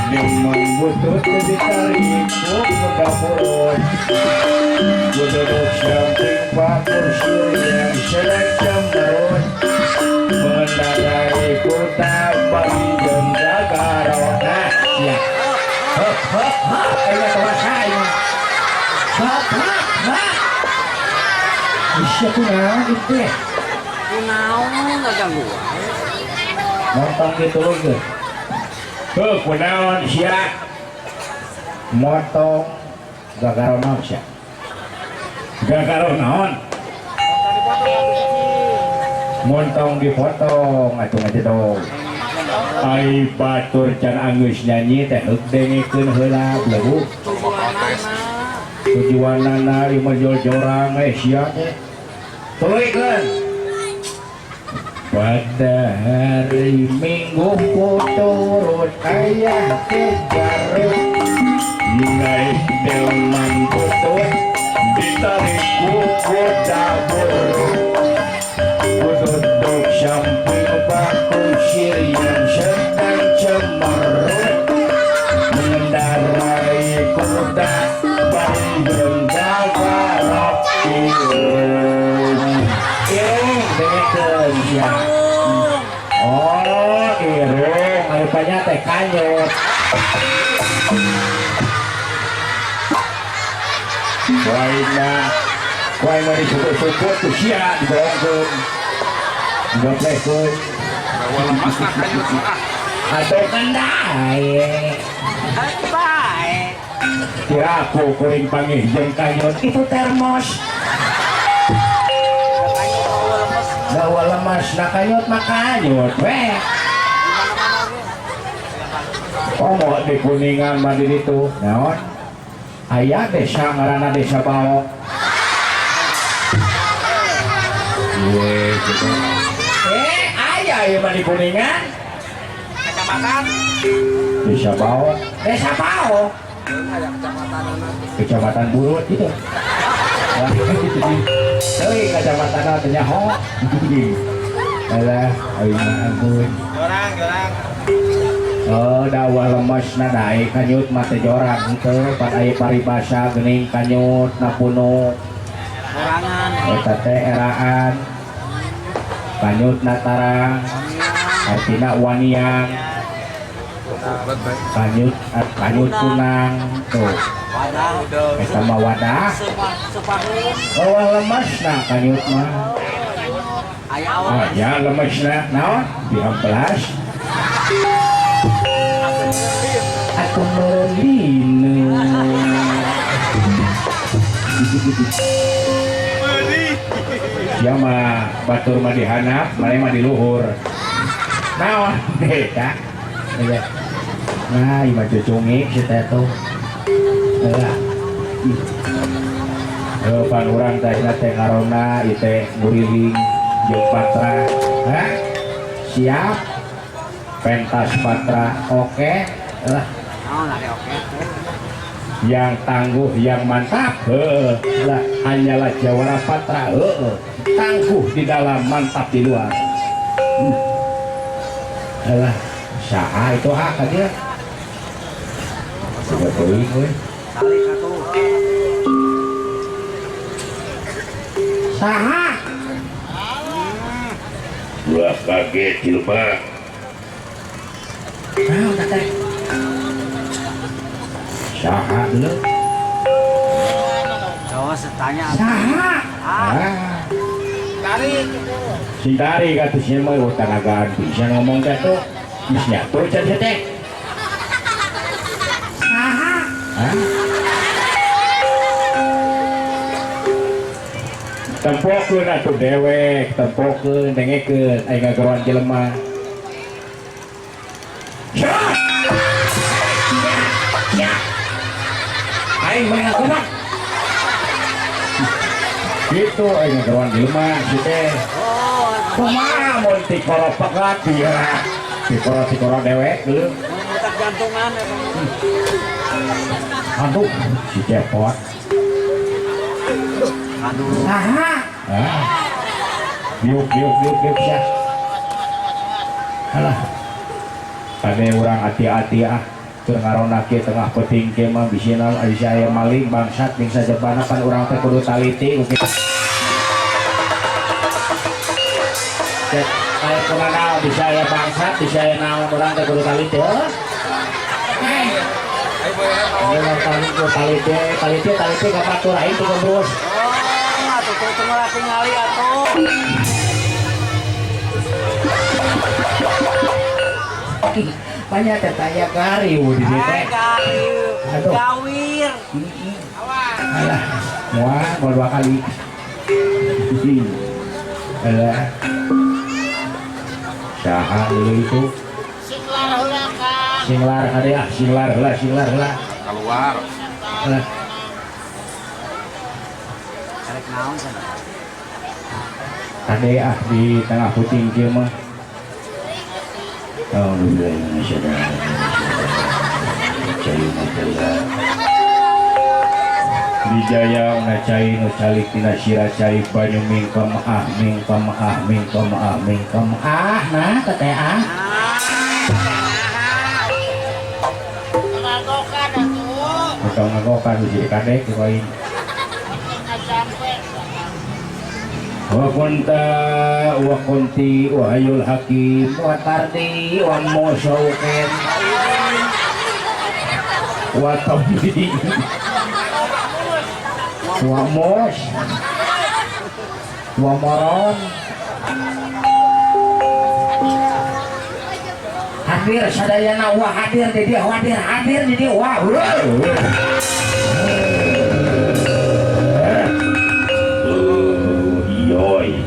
Delman butut ditarik ku kuda burut. Duduk samping bakur yang sedang cemberut. Mengendarai kuda bagi jeung gagaro. Nah, ya. Hop hop hop, ayo kuasa ayo. Hop hop hop. Bisa kunaon itu ya? Kunaon ngaganggu wae. Montong gitu loh ge. Heuh, kunaon sia? Motong gagaro naon sia? Gagaro naon? Montong dipotong atuh ngajedog. Ai batur can anggeus nyanyi teh heuk dengekeun heula belebu. Tujuanana ieu mah jol-jorang eh sia teh. Tuluykeun. Pada hari Minggu ku turut ayah ke Garut. Naik delman butut ditarik ku kuda burut. Ku duduk samping baku yang sedang cemerut. Mengendarai kuda bari jeung gagarok irung. Irung dengekeun sia. Oh, irung, rupanya teh kanyut. Waina, waina disebut-sebut tuh sia dibohongkeun. Digoplehkeun. Atau kendai. Bae. Kira aku kuring panggih jeung kanyut itu termos. Gawa lemas na kanyut mah kanyut we. Komo di Kuningan mah di ditu naon? Aya desa ngaranna Desa Baok. Ye gitu. Aya ieu mah di Kuningan. Kecamatan. Desa Baok. Desa Baok. Aya kecamatan. Kecamatan Burut gitu. Heuy kecamatan teh nyaho. Alah, aing mah ampun. Jorang, jorang. Oh, dakwah lemes na daek kanyut mah teh jorang henteu pan aya paribasa geuning kanyut na puno. Sorangan. Eta teh eraan. Kanyut na tarang. Artina waniang. Kanyut kanyut kunang tuh. Wadah. Eta mah wadah. Bawa lemes na kanyut mah. Aya awal. Oh, ya lemes na naon? Diamplas. Aku merlinu. Sia mah batur mah dihanap, maneh mah di luhur. Naon? Eta. Iya. Nah, ieu mah cucungik si teh tuh. Heeh. Heuh, pan urang teh teh ngarona ieu teh nguriling jeung patra. Hah? Siap. Pentas patra oke. Lah. Naon ada oke. Yang tangguh, yang mantap, heuh. Lah hanyalah jawara patra, heuh. Tangguh di dalam, mantap di luar. Alah, saha itu hak dia. Coba teuing we. Tarik atuh. Saha? Ulah kaget jelema. Naon teh? Saha dulu? Coba setanya. Saha? Ah. Tarik. Si tarik atuh sia mah eueuh tanagaan bisa ngomong teh tuh. Geus nyatur can sia teh. Saha? Hah? Tempokeun atuh dewek, tempokeun dengekeun aya ngageroan jelema. Aing mah ngageroan. Gitu aing ngageroan jelema si teh. Kumaha mun tikoro pegat dia. Tikoro-tikoro dewek dulu. Mutak jantungan eta. Aduh, si cepot. Aduh. Saha? Ah. Diuk diuk diuk diuk sia. Alah. Kade urang hati-hati ah. Keur ngaronda kieu tengah peuting kieu mah bisi naon aya aya maling bangsat jeung sajabana pan urang teh kudu taliti ku kitu. Cek aya kunaon bisa aya bangsat bisa aya naon urang teh kudu taliti heuh. Urang taliti taliti taliti ka batur aing teu gebrus. Oh, atuh teu tingali atuh. Banyak teh tanya kariu di dieu teh. Kariu. Gawir. Alah, moal moal dua kali. Alah. Saha deui itu? Singlar heula Kang. Singlar kade ah, singlar heula, singlar heula. Keluar. Alah. Karek naon cenah? Kade ah di tengah puting kieu mah. Dijaya cai nu calik tina sira cai banyu mingkem ah mingkem ah mingkem ah mingkem ah nah teteh ah ngagokan atuh atau ngagokan bisi kadek ku aing wa kunta wa kunti wa hayul hakim wa tardi wa musauqin wa tawdi wa mos wa moron hadir sadayana wa hadir di dieu hadir hadir di dieu wa yoi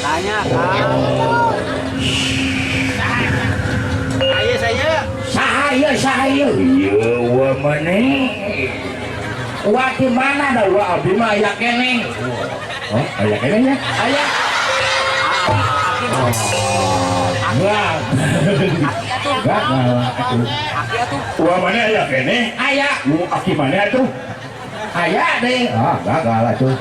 tanya Kang ayo saya saha ieu saha ieu ieu wa maneh wa di mana dah wa abdi mah aya keneh. Oh, aya keneh nya? Aya. Enggak. Enggak atuh. Wa mana aya keneh? Aya. Wa aki mana atuh? Aya deui. Ah, gagal atuh.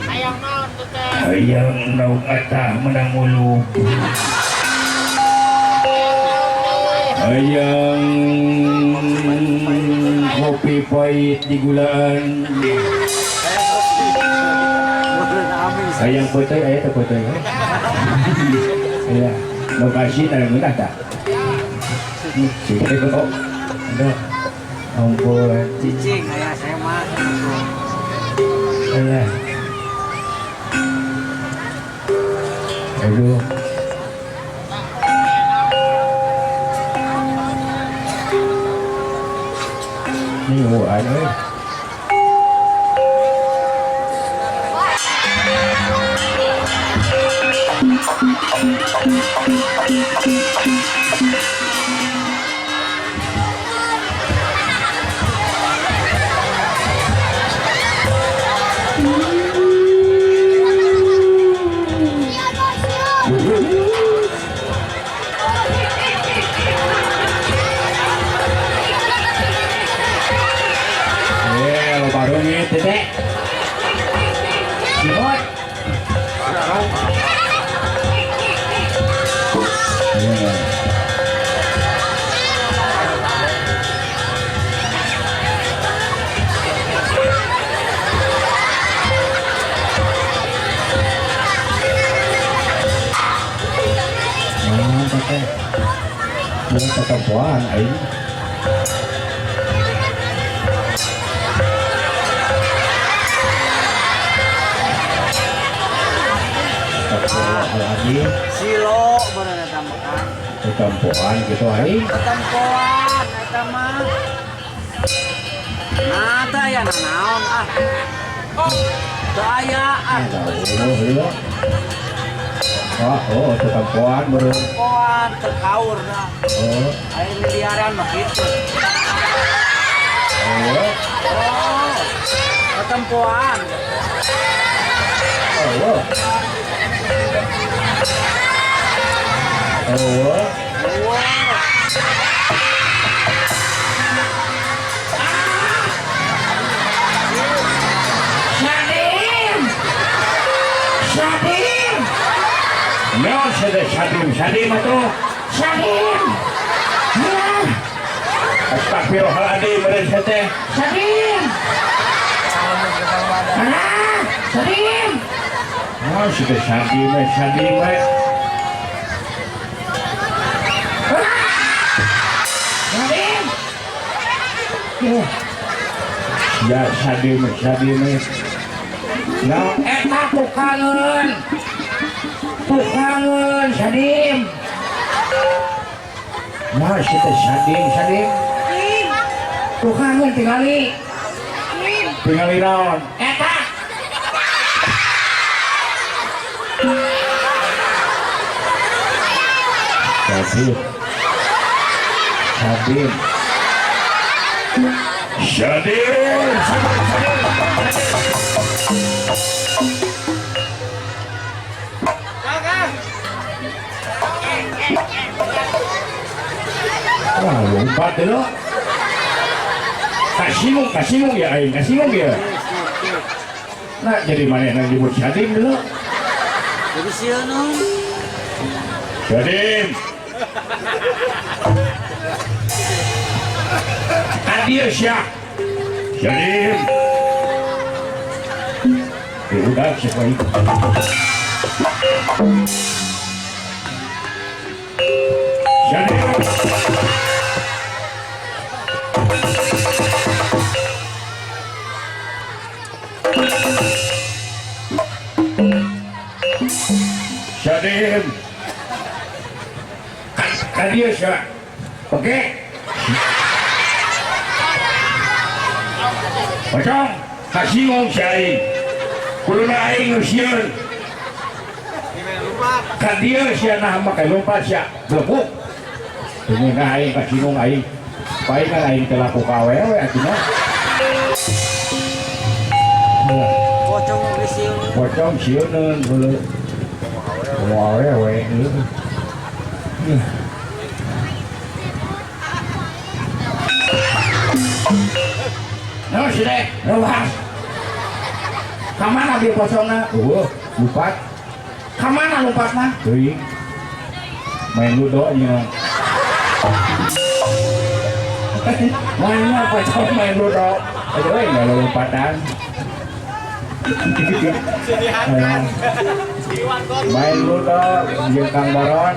Hayang naon teh? Hayang naon atah menang mulu. Hayang kopi pahit di gulaan. Hayang potoi aya teh potoi. Aya, lokasi teh ngeunah tah. Aduh. Ampun. Cicing aya saya mah. Alah. Aduh. Ini bukan, eh. Teteh. Simot. Nah, teteh. Ini ketempuan aing. Lagi silo bener eta mah ketempoan gitu ai ketempoan eta mah nah teh aya naon ah teu aya ah oh oh ketempoan beureum ketempoan teu kaur dah oh aya miliaran mah kitu oh oh ketempoan oh oh. Sadim. Sadim. Naon sia Sadim Sadim atuh Sadim. Astagfirullahaladzim meureun sia teh. Sadim. Ah, Sadim. Naon sia teh Sadim Sadim we. Sadim. Ya Sadim Sadim. Nah, eta tukangeun. Tukangeun Sadim. Nah, si teh Sadim Sadim. Tukangeun tingali. Tingali naon? Eta. Sadim. Sadim. Sadim. Sadim. Wah, lompat dulu. Kasinggung ya, aing kasinggung ya. Nah, jadi mana yang nyebut Sadim dulu? Jadi sieun. Sadim. Adieu sia. Sadim. Udah siapa itu? Sadim. Sadim. Kadieu sia. Oke. Pocong, kasinggung si aing. Kuduna aing nu sieun. Kadieu sia nah make lompat sia. Blebuk. Ini nah aing kasinggung aing. Palingan aing teh laku ka awewe atuh. Pocong oge sieun. Pocong sieuneun heueuh. Komo awewe heueuh. No, sini, lepas. Kamana bieu pocongna? Eueuh, lupat. Kamana lupatna? Teuing. Main ludo nya. Mana pocong main ludo? Aduh, enggak lompatan. Main ludo jeung Kang Baron.